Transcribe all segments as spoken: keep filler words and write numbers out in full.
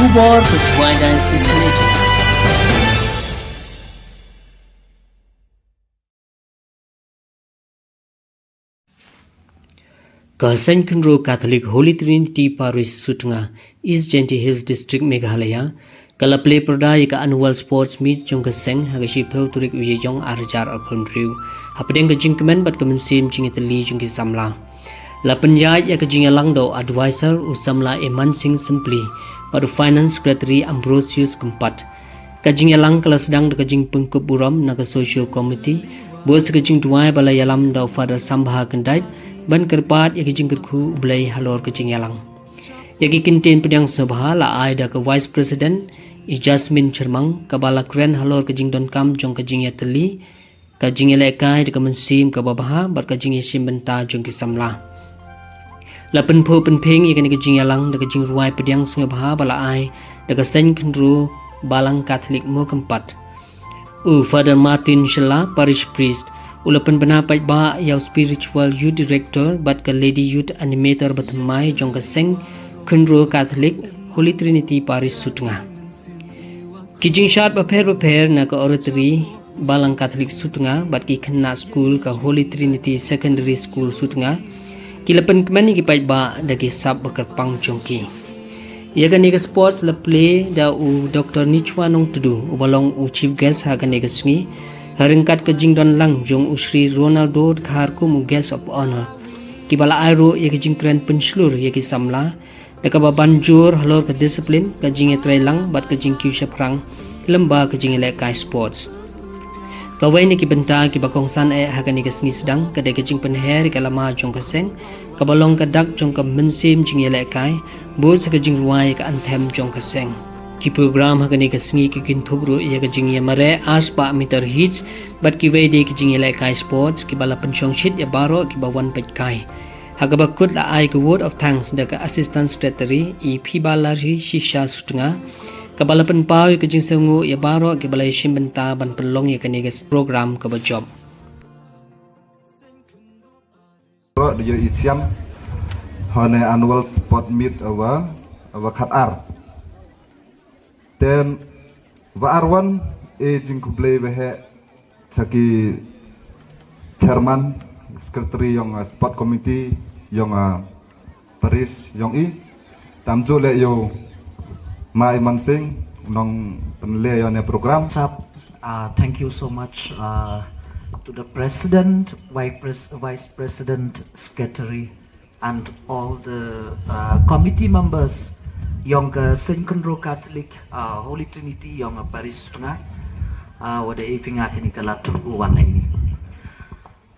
Khubor ka Jowai Diocese Radio. Ka Seng Khynro Catholic Holy Trinity Parish Sutnga, East Jaintia Hills District, Meghalaya, ka la plie pyrda ïa ka Annual Sports Meet jong ka seng ha ka shiphew tarik u Ïaïong ar hajar arphew hynriew, hapdeng ka jingkmen bad ka mynsiem jingïatylli jong ki samla. La pynïaid ïa ka jingïalang da u Advisor u samla Iman Singh Sympli bad u Finance Secretary Ambrosius Kympat. Ka jingïalang ka la sdang da ka jingpynkup burom na ka Social Committee, bad sa ka jingduwai ba la ïalam da u Father Sambha Kyndait, ban kyrpad ïa ka jingkyrkhu U Blei halor ka jingïalang. Ïa ki kyntien pdiang sngewbha la ai da ka Vice President, i Jasmine Chyrmang, kaba la kren halor ka jingdonkam jong ka jingïatylli, ka jingïalehkai da ka mynsiem kaba bha bad ka jingïashim bynta jong ki samla. La pynphuh pynphieng ïa kane ka jingïalang da ka jingrwai pdiang sngewbha ba la ai da ka Seng Khynro Balang Catholic Mawkyrwat. U Father Martin Shylla, Parish Priest, u la pynbna paidbah ïa u Spiritual Youth Director bad ka Lady Youth Animator bathymmai jong ka Seng Khynro Catholic Holy Trinity Parish Sutnga. Ki jingshad bapher bapher na ka Oratory Balang Catholic Sutnga bad ki khynnah skul ka Holy Trinity Secondary School Sutnga ki la pynkmen ïa ki paidbah da ki sap ba kyrpang jong ki. Ïa kane ka sports la plie da u Doctor Nichwa Nongtdu, uba long u Chief Guest ha kane ka sngi, ha ryngkat ka jingdon lang jong u Shri Ronaldo Dkhar kum u Guest of Honor. Kiba la ai ruh ïa ka jingkren pynshlur ïa ki samla da kaba ban jur halor ka discipline, ka jingïatreilang bad ka jingkiew shaphrang lyngba ka jingïalehkai sports. Kawei na ki bynta kiba kongsan eh ha kane ka sngi sdang ka dei ka jingpynher ïa ka lama jong ka seng, kaba long ka dak jong ka mynsiem jingïalehkai, bad sa ka jingrwai ïa ka anthem jong ka seng. Ki program ha kane ka sngi ki kynthup ruh ïa ka jingïamareh arspah meter hitch bad kiwei de ki jingïalehkai sports kiba la pynshongshit ïa baroh kiba wan peit kai. Ha kaba kut la ai ka vote of thanks da ka Assistant Secretary, i Phibalarhi Shisha Sutnga, kaba la pynpaw ïa ka jingsngewnguh ïa baroh kiba la ïashim bynta ban pynlong ïa kane ka program kaba jop. Baroh da ïohi shiang ha kane annual sport meet ïa ka, ïa ka khatar. Te ba ar wan, eh, jingkhublei bha eh sha ki chairman, secretary ïong, eh, sport committee ïong, eh, parish ïong i. Tam ju leh ïa u Ma Iman Singh, nongpynleh ïa kane program. Sap, uh, thank you so much, uh, to the president, vice pres-, vice president, secretary, and all the, uh, committee members ïong ka Seng Khynro Catholic, uh, Holy Trinity ïong ka Parish Sutnga, uh, wat la i pynïaid kane ka lad u wan ini.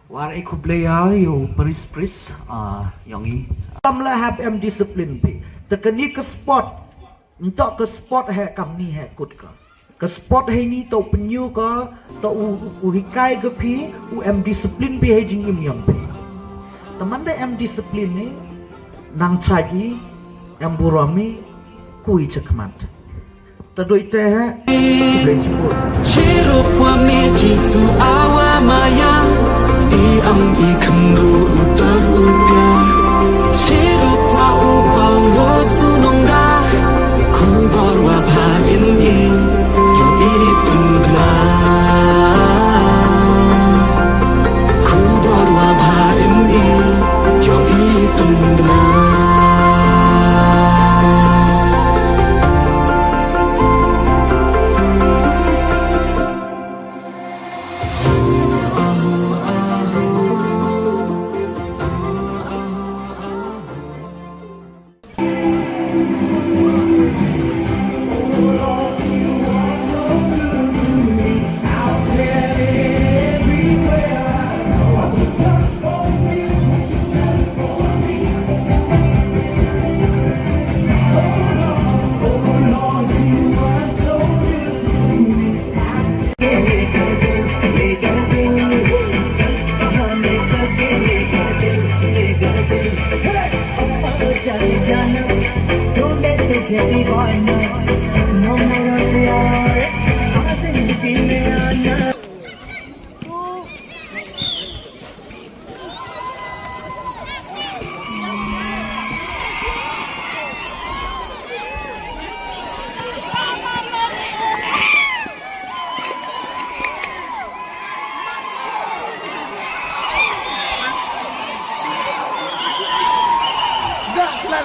Wat la i khublei ïa u Parish Priest, uh, ïong i. Kam la hap em discipline phi. Te kane ka sport, ntok ka sport hi kam ni hi kut ka. Ka sport hi ni to pynïoh ka, to u, u hikai ka phi, u em discipline phi hi jingim ïong phi. Te man da em discipline ni, nang chagi, em burom ni, kui chakmat. Te doi te hi, khublei chibun. Chirup wa me Jisu awa maya, i am i khynru utar utar. Chirup wa u Paulus u nongda, Khubor wa bha in i, jong i pynbna. Khubor wa bha in i, jong i pynbna.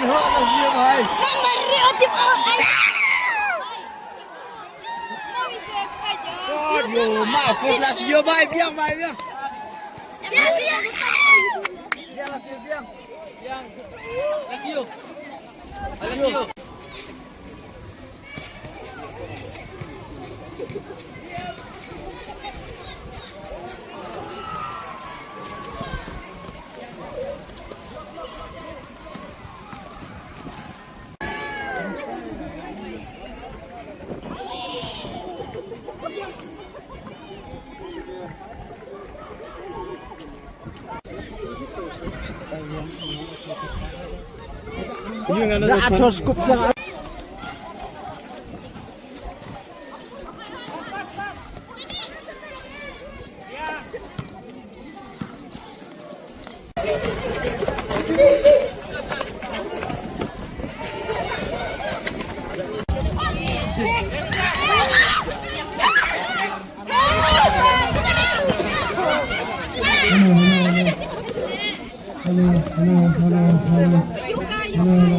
Ho, last year, bhai. Mama, re, o, tim, o, ai. Yo, ma, first last year, bhai, biang, bhai, biang. Biang, biang. Biang, last year, biang. Biang. Last year. Last year. Hello, hello, hello, hello. Hello.